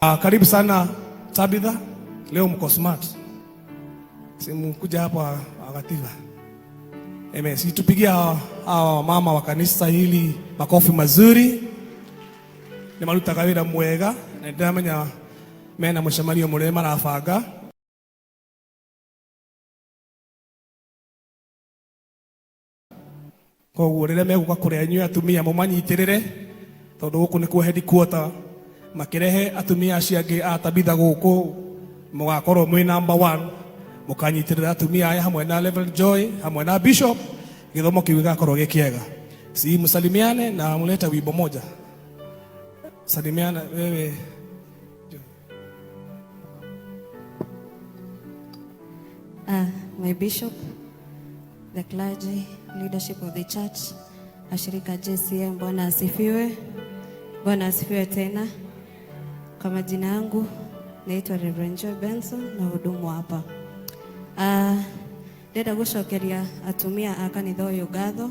Karibu sana Tabitha, leo mko smart, simkuja hapa Agativa. Amen. Si tupigie hawa mama wa kanisa hili makofi mazuri, nĩ marutaga wĩra mwega na nĩndĩramenya mena mũcemanio mũrĩa marabanga. Koguo rĩrĩa megũka kũrĩa inyuĩ atumia mũmanyitĩrĩre tondũ gũkũ nĩkuo headquarter, makĩrehe atumia acio angĩ a Tabitha gũkũ mũgakorwo mwĩ number one, mũkanyitĩrĩra atumia aya hamwe na Reverend Joy hamwe na Bishop, gĩthomo kĩu gĩgakorwo gĩ kĩega. Si msalimiane na mulete wimbo moja. Salimiana wewe. My bishop, the clergy, leadership of the church, ashirika JCM, Bwana asifiwe. Bwana asifiwe tena. Kwa majina yangu naitwa Reverend Joy Benson na hudumu hapa. Ndĩrenda gũcokeria atumia a kanitha ũyũ ngatho.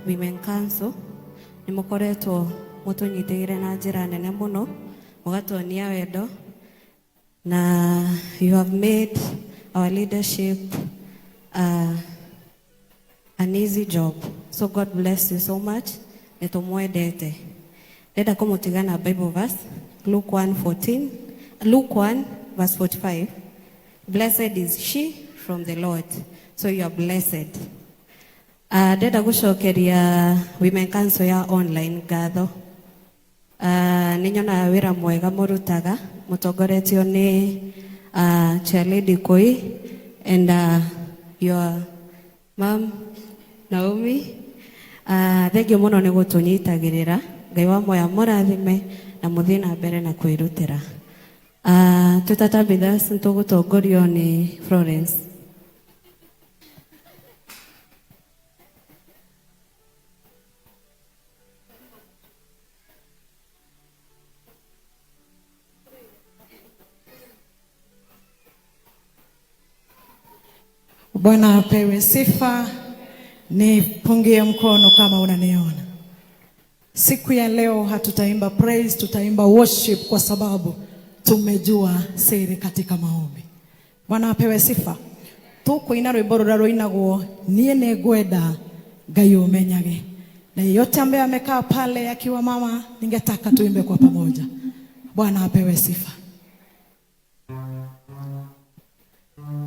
Women Council nĩ mũkoretwo mũtũnyitĩrĩire na njĩra nene mũno, mũgatuonia wendo na you have made our leadership an easy job. So God bless you so much. Nĩtũmwendete. Ndĩrenda kũmũtiga na Bible verse Luke 1:14, Luke 1 verse 45. Blessed is she from the Lord. So you are blessed. Ndĩrenda gũcokeria Women Council ya online ngatho. Nĩ nyonaga wĩra mwega mũrutaga mũtongoretio nĩ Chair Lady Koi and your mom Naomi. Thank you mũno nĩ gũtũnyitagĩrĩra. Ngai wa moya mũrathime na mũthiĩ na mbere na kwĩrutĩra. Twĩ ta Tabithas nĩtũgũtongorio nĩ Florence. Bwana apewe sifa. Nipungie mkono kama unaniona. Siku ya leo hatutaimba praise, tutaimba worship kwa sababu tumejua siri katika maombi. Bwana apewe sifa. Tukuina rwimbo rũrĩa rũinagwo niĩ nĩngwenda Ngai ũmenyage. Na yeyote ambaye amekaa pale akiwa mama, ningetaka tuimbe kwa pamoja. Bwana apewe sifa.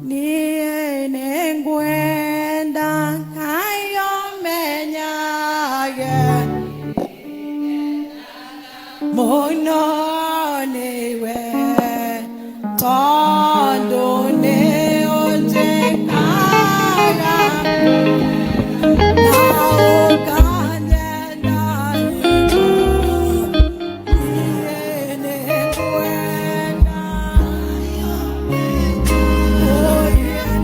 Niĩ nĩngwenda Ngai ũmenyage mũno nĩwe tondũ nĩ ũnjĩkaga na ũkanyenda. Niĩ nĩngwenda. Oh, yeah.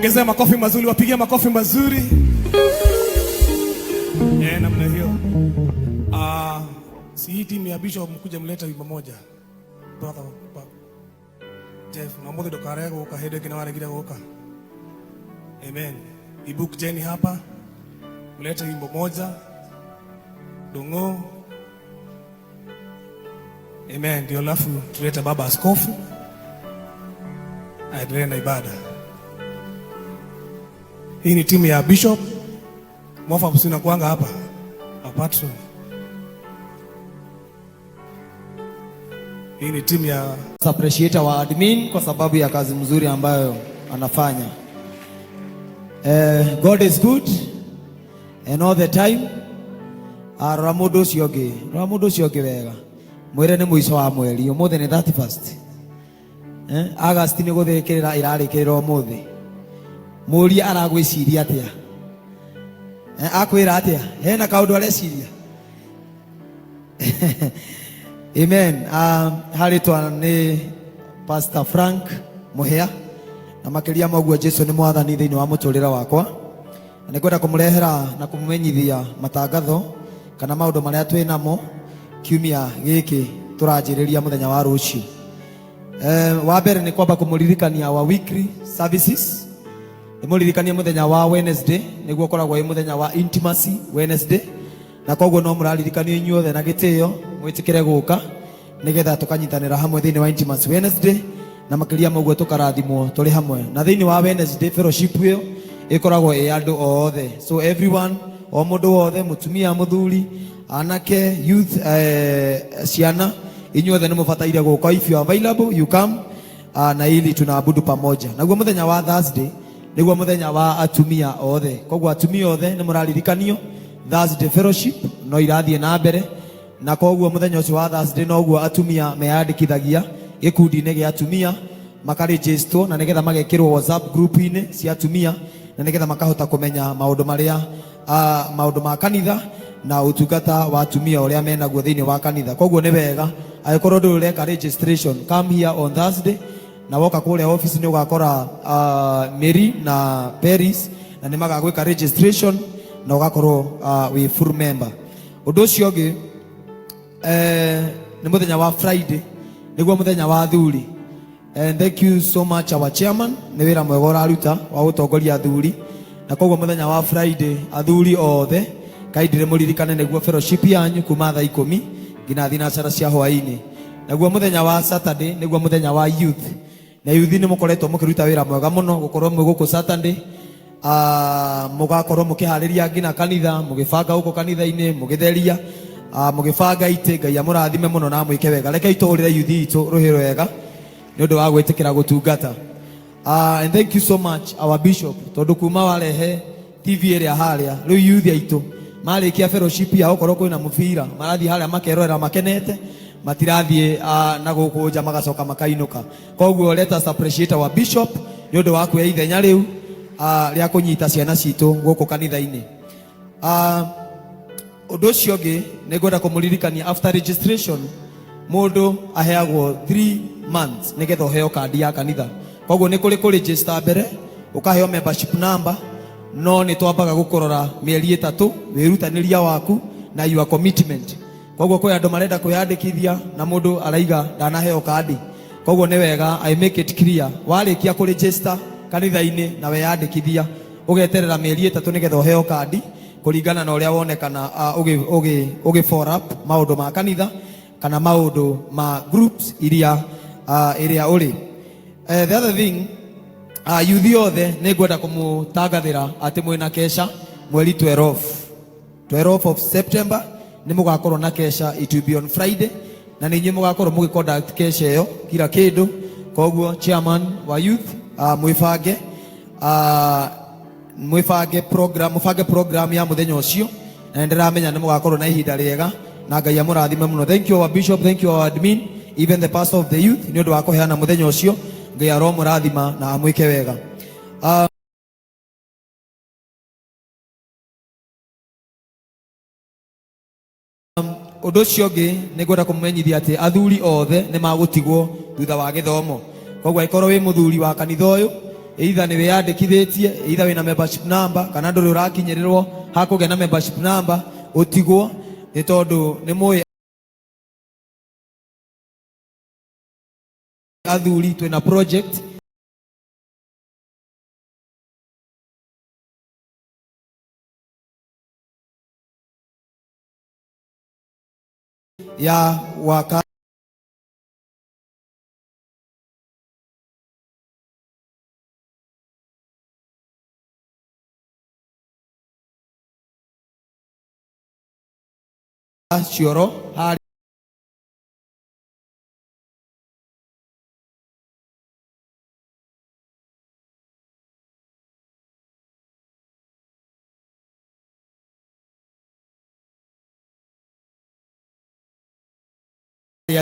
Waongezee makofi mazuri, wapigie makofi mazuri. Eh, namna hiyo. Ah, si hii timu ya Bishop mkuje mlete wimbo moja. Brother Jeff, na mũthĩ ndũkarege gũka hĩndĩ ĩngĩ nĩwaregire gũka. Amen. Ibook Jenny hapa. Mlete wimbo moja. Dongo. Amen. Ndio alafu tulete baba askofu aendelee na ibada. Hii ni timu ya Bishop. Mwafa msina kuanga hapa. Patron. Hii ni timu ya Appreciate our admin kwa sababu ya kazi mzuri ambayo anafanya. God is good and all the time. Rora mũndũ ũcio ũngĩ, rora mũndũ ũcio ũngĩ wega. Mwĩre nĩ mũico wa mweri, ũmũthĩ nĩ 31st. August nĩ gũthĩkĩrĩra ĩrarĩkĩrĩra ũmũthĩ. Mũrie aragwĩciria atĩa? Akwĩra atĩa? Hena kaũndũ areciria? Amen. Harĩtwa nĩ Pastor Frank Muhia na makĩria ma ũguo Jesu nĩ mwathani thĩinĩ wa mũtũrĩre wakwa, na nĩngwenda kũmũrehera na kũmũmenyithia matangatho kana maũndũ marĩa twĩ namo kiumia gĩkĩ tũranjĩrĩria mũthenya wa rũciũ. Wa mbere nĩ kwamba kũmũririkania our weekly services. Nĩmũririkanie mũthenya wa Wednesday nĩguo ũkoragwo wĩ mũthenya wa intimacy Wednesday, na koguo no mũraririkanio inyuothe na gĩtĩo mwĩtĩkĩre gũka nĩgetha tũkanyitanĩra hamwe thĩinĩ wa intimacy Wednesday, na makĩria ma ũguo tũkarathimwo tũrĩ hamwe. Na thĩinĩ wa Wednesday fellowship ĩyo ĩkoragwo ĩ andũ othe, so everyone, o mũndũ wothe, mũtumia, mũthuri, anake, youth, ciana, inyuothe nĩ mũbataire gũka. If you are available, you come, na ili tunaabudu pamoja. Naguo mũthenya wa Thursday nĩguo mũthenya wa atumia othe, koguo atumia othe nĩ mũraririkanio Thursday fellowship no irathiĩ na mbere, na koguo mũthenya ũcio wa Thursday noguo atumia meyandĩkithagia gĩkundi-inĩ gĩa atumia makarejistwo, na nĩgetha magekĩrwo WhatsApp group-inĩ cia atumia, na nĩgetha makahota kũmenya maũndũ marĩa maũndũ ma kanitha na ũtungata wa atumia ũrĩa menaguo thĩinĩ wa kanitha. Koguo nĩ wega angĩkorwo ndũrĩ ũreka registration, come here on Thursday, na woka kũrĩa office nĩ ũgakora Mary na Paris, na nĩ magagwĩka registration na ũgakorwo wĩ full member. Ũndũ ũcio ũngĩ, nĩ mũthenya wa Friday nĩguo mũthenya wa athuri. And thank you so much our chairman, nĩ wĩra mwega ũraruta wa gũtongoria athuri, na koguo mũthenya wa Friday athuri othe kaindire mũririkane nĩguo fellowship yanyu kuma thaa 10 nginya thinacara cia hwaĩ-inĩ. Naguo mũthenya wa Saturday nĩguo mũthenya wa youth, na youth nĩ mũkoretwo mũkĩruta wĩra mwega mũno gũkorwo mwĩ gũkũ Saturday, mũgakorwo mũkĩharĩria nginya kanitha, mũgĩbanga gũkũ kanitha-inĩ, mũgĩtheria, mũgĩbanga itĩ. Ngai amũrathime mũno na amwĩke wega. Rekei tũhũrĩre youth itũ rũhĩ rwega nĩ ũndũ wa gwĩtĩkĩra gũtungata. And thank you so much our bishop, tondũ kuma warehe TV ĩrĩa harĩa rĩu youth aitũ marĩkia fellowship yao, okorwo kwĩna mũbira marathiĩ harĩa makerorera makenete, matirathiĩ na gũkũ nja magacoka makainũka. Koguo let us appreciate our bishop nĩ ũndũ wa kuoya ithenya rĩu rĩa kũnyita ciana citũ gũkũ kanitha-inĩ. Ũndũ ũcio ũngĩ nĩ ngwenda kũmũririkania, after registration mũndũ aheagwo 3 months nĩgetha ũheo kandi ya kanitha. Koguo nĩ kũrĩ kũregister mbere ũkaheo membership number, no nĩ twambaga gũkũrora mĩeri 3 wĩrutanĩria waku na your commitment. Koguo kwĩ andũ marenda kwĩyandĩkithia na mũndũ araiga ndanaheo kandi. Koguo nĩ wega I make it clear, warĩkia kũregister kanitha-inĩ na weyandĩkithia, ũgeterera mĩeri 3 nĩgetha ũheo kandi kũringana na ũrĩa wonekana ũgĩ follow up maũndũ ma kanitha kana maũndũ ma groups iria ĩrĩa ũrĩ. The other thing, youth othe nĩ ngwenda kũmũtangathĩra atĩ mwĩna kesha mweri 12 of September nĩ mũgakorwo na kesha. It will be on Friday, na nĩ inyuĩ mũgakorwo mũgĩ conduct kesha ĩyo kila kĩndũ. Koguo chairman wa youth, mwĩbange, mwĩbange program, mũbange program ya mũthenya ũcio, na nĩndĩramenya nĩ mũgakorwo na ihinda rĩega na Ngai amũrathime mũno. Thank you our bishop, thank you our admin, even the pastor of the youth nĩ ũndũ wa kũheana mũthenya ũcio. Ngai aromũrathima na amwĩke wega. Ũndũ ũcio ũngĩ nĩ ngwenda kũmũmenyithia atĩ athuri othe nĩ magũtigwo thutha wa gĩthomo. Koguo angĩkorwo wĩ mũthuri wa kanitha ũyũ Either nĩ wĩyandĩkithĩtie, either wĩna membership number, kana ndũrĩ ũrakinyĩrĩrwo hakũgĩa na membership number, ũtigwo nĩ tondũ nĩ mũĩ athuri twĩna project ya waka cioro harĩa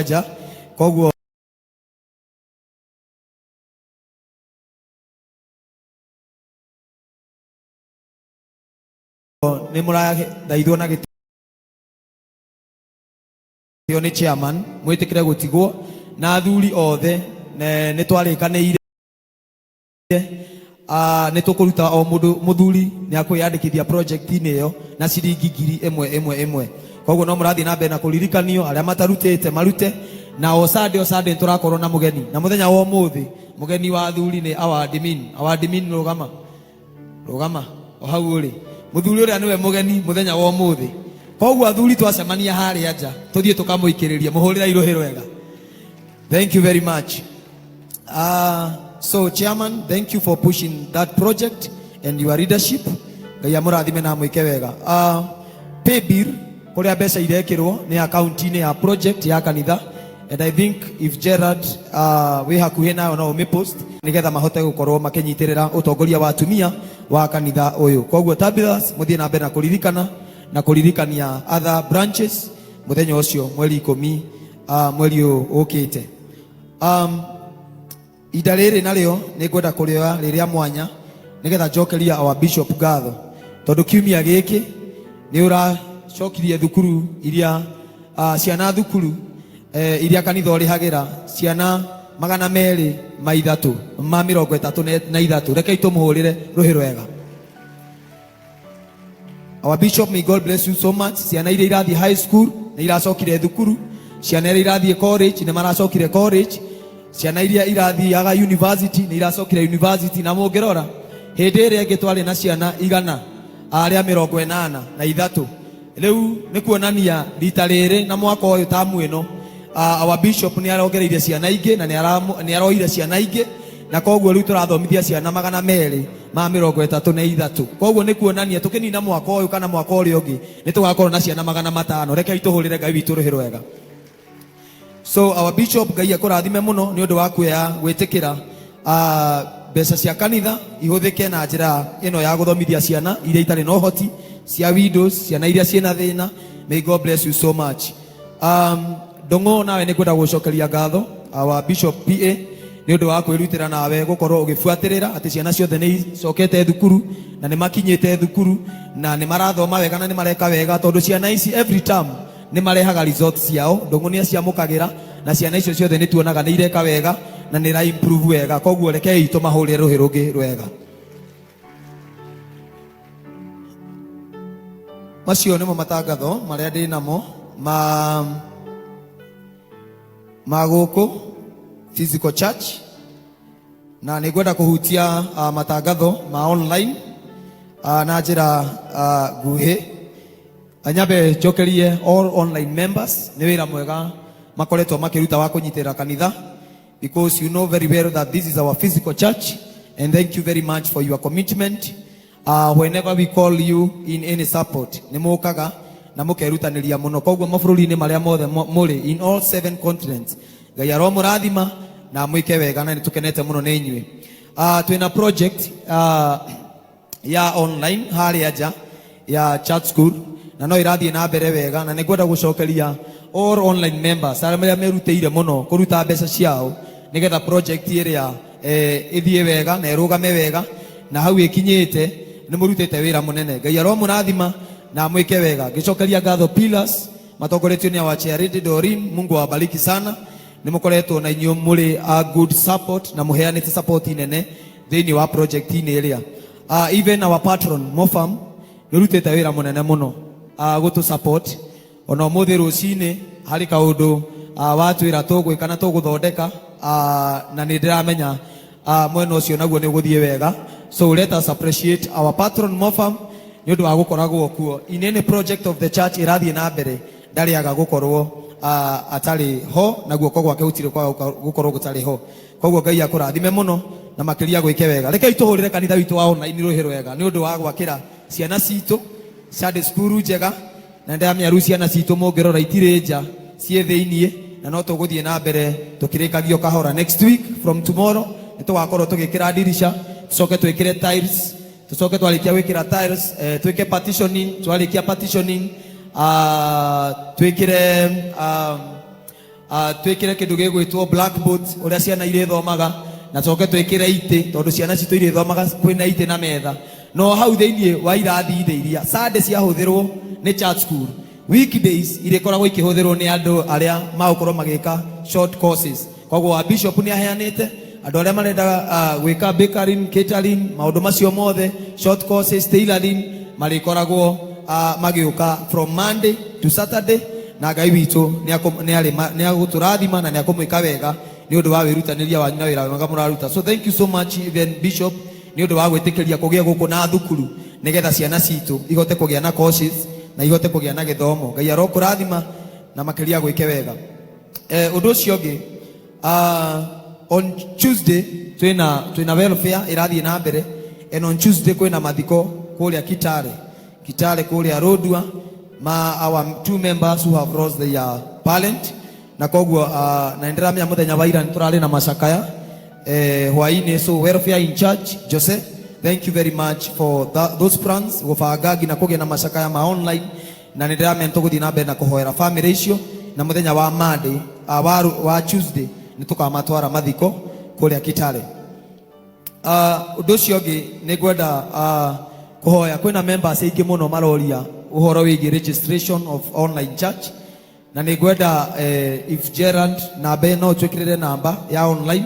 nja. Koguo nĩ mũrathaithwo na gĩtĩo nĩ chairman mwĩtĩkĩre gũtigwo na athuri othe nĩ twarĩkanĩire nĩ tũkũruta o mũndũ mũthuri nĩ akwĩyandĩkithia project-inĩ ĩyo na ciringi ngiri ĩmwe ĩmwe ĩmwe. Koguo no mũrathiĩ na mbere na kũririkanio arĩa matarutĩte marute, na o Sunday o Sunday nĩtũrakorwo na mũgeni, na mũthenya wa ũmũthĩ mũgeni wa athuri nĩ our admin. Our admin, rũgama rũgama o hau ũrĩ. Mũthuri ũrĩa nĩwe mũgeni mũthenya wa ũmũthĩ. Koguo athuri twacemania harĩa nja tũthiĩ tũkamũikĩrĩrie, mũhũrĩra irũhĩ rwega. Thank you very much. So chairman, thank you for pushing that project and your leadership. Ngai amũrathime na amwĩke wega. Pay bill kũrĩa mbeca irekĩrwo nĩ akaunti-inĩ ya project ya kanitha, and I think if Gerard wĩ hakuhĩ nayo no ũmĩpost nĩgetha mahote gũkorwo makĩnyitĩrĩra ũtongoria wa atumia wa kanitha ũyũ. Koguo Tabithas, mũthiĩ na mbere na kũririkana na kũririkania other branches mũthenya ũcio mweri 10 mweri ũyũ ũkĩte. Ihinda rĩrĩ narĩo nĩ ngwenda kũrĩoya rĩrĩa mwanya nĩgetha njokeria our bishop ngatho, tondũ kiumia gĩkĩ nĩ ũracokirie thukuru iria ciana thukuru iria kanitha ũrĩhagĩra ciana 233. Rekei tũmũhũrĩre rũhĩ rwega. Our bishop, may God bless you so much. Ciana iria irathiĩ high school nĩ iracokire thukuru, ciana iria irathiĩ college nĩ maracokire college, ciana iria irathiaga university nĩ iracokire university. Na mũngĩrora hĩndĩ ĩrĩa ĩngĩ twarĩ na ciana 183, rĩu nĩ kuonania rita rĩrĩ na mwaka ũyũ tamu ĩno our bishop nĩ arongereire ciana ingĩ na nĩ aroire ciana ingĩ, na koguo rĩu tũrathomithia ciana 233. Koguo nĩ kuonania tũkĩnina mwaka ũyũ kana mwaka ũrĩa ũngĩ nĩ tũgakorwo na ciana 500. Rekei tũhũrĩre Ngai witũ rũhĩ rwega. So our bishop, Ngai akũrathime mũno nĩ ũndũ wa kuoya gwĩtĩkĩra mbeca cia kanitha ihũthĩke na njĩra ĩno ya gũthomithia ciana iria itarĩ na ũhoti, cia widows, ciana iria ciĩna thĩna. May God bless you so much. Ndũng'ũ, nawe nĩ ngwenda gũcokeria ngatho our bishop PA nĩ ũndũ wa kwĩrutĩra nawe gũkorwo ũgĩbuatĩrĩra atĩ ciana ciothe nĩ icokete thukuru na nĩ makinyĩte thukuru na nĩ marathoma wega na nĩ mareka wega, tondũ ciana ici every term nĩ marehaga results ciao. Ndũng'ũ nĩ aciamũkagĩra na ciana icio ciothe nĩ tuonaga nĩ ireka wega na nĩ ira improve wega. Koguo rekei tũmahũrĩre rũhĩ rũngĩ rwega. Macio nĩmo matangatho marĩa ndĩ namo ma gũkũ physical church, na nĩ ngwenda kũhutia matangatho ma online na njĩra nguhĩ. Nyambe njokerie all online members nĩ wĩra mwega makoretwo makĩruta wa kũnyitĩrĩra kanitha, because you know very well that this is our physical church, and thank you very much for your commitment. Whenever we call you in any support, nĩ mũkaga na mũkerutanĩria mũno. Koguo mabũrũri-inĩ marĩa mothe mũrĩ in all 7 continents, Ngai aromũrathima na mwĩke wega, na nĩ tũkenete mũno nĩ inyuĩ. Twĩna project ya online harĩa nja ya church school, na no irathiĩ na mbere wega, na nĩ ngwenda gũcokeria all online members arĩa merutĩire mũno kũruta mbeca ciao nĩgetha project ĩrĩa ĩthiĩ wega na ĩrũgame wega na hau ĩkinyĩte. Nĩ mũrutĩte wĩra mũnene. Ngai aromũrathima na mwĩke wega. Ngĩcokeria ngatho pillars matongoretio nĩ our chair lady Doreen, Mungu awabariki sana. Nĩ mũkoretwo na inyuĩ mũrĩ a good support na mũheanĩte support nene. Thĩinĩ wa project-inĩ ĩrĩa, even our patron Mofam nĩ ũrutĩte wĩra mũnene mũno gũtũ support. Ona ũmũthĩ rũcinĩ harĩ kaũndũ watwĩra tũgwĩka na tũgũthondeka, na nĩ ndĩramenya mwena ũcio naguo nĩ ũgũthiĩ wega. So let us appreciate our patron Mofam nĩ ũndũ wa gũkoragwo kuo in any project of the church ĩrathiĩ na mbere. Ndarĩaga gũkorwo atarĩ ho na guoko gwake gũtirĩ kwaga gũkorwo gũtarĩ ho. Koguo Ngai akũrathime mũno na makĩria gwĩke wega. Rekei tũhũrĩre kanitha witũ wa online rũhĩ rwega nĩ ũndũ wa gwakĩra ciana citũ Sunday school njega. Na ndĩramenya rĩu ciana citũ mũngĩrora itirĩ nja, ciĩ thĩiniĩ, na no tũgũthiĩ na mbere tũkĩrĩkagio kahora. Next week, from tomorrow, nĩ tũgakorwo tũgĩkĩra ndirica, tũcoke twĩkĩre tiles, tũcoke twarĩkia gwĩkĩra tiles, twĩke partitioning, twarĩkia partitioning, twĩkĩre twĩkĩre kĩndũ gĩgwĩtwo blackboard ũrĩa ciana irĩthomaga, na coke twĩkĩre itĩ tondũ ciana citũ irĩthomaga kwĩna itĩ na metha. No hau thĩiniĩ wa irathi thĩ iria Sunday ciahũthĩrwo nĩ church school, weekdays irĩkoragwo ikĩhũthĩrwo nĩ andũ arĩa magũkorwo magĩka short courses. Koguo wa bishop nĩ aheanĩte andũ arĩa marenda gwĩka bakery, catering, maũndũ macio mothe, short courses, tailoring, marĩkoragwo magĩũka from Monday to Saturday. Na Ngai witũ nĩ agũtũrathima na nĩ akũmwĩka wega nĩ ũndũ wa wĩrutanĩria wanyu na wĩra mwega mũraruta. So thank you so much, even bishop, nĩ ũndũ wa gwĩtĩkĩria kũgĩa gũkũ na thukuru nĩgetha ciana citũ ihote kũgĩa na courses na ihote kũgĩa na gĩthomo. Ngai arokũrathima na makĩria gwĩke wega. Ũndũ ũcio ũngĩ, on Tuesday twĩna welfare ĩrathiĩ na mbere, and on Tuesday kwĩna mathiko kũrĩa Kitale kũrĩa Rodua ma our two members who have lost their parent. Na koguo na nĩndĩramenya mũthenya wa ira nĩtũrarĩ na macakaya hwainĩ. So welfare in charge Jose, thank you very much for those plans, gũbanga nginya kũgĩa na macakaya ma online. Na nĩ ndĩramenya tũgũthiĩ na mbere na kũhoera family icio, na mũthenya wa Monday, wa Tuesday, nĩ tũkamatwara mathiko kũrĩa Kitale. Ũndũ ũcio ũngĩ nĩ ngwenda kũhoya kwĩna members aingĩ mũno maroria ũhoro wĩgiĩ registration of online church, na nĩ ngwenda if Gerald namba no twĩkĩrĩre namba ya online.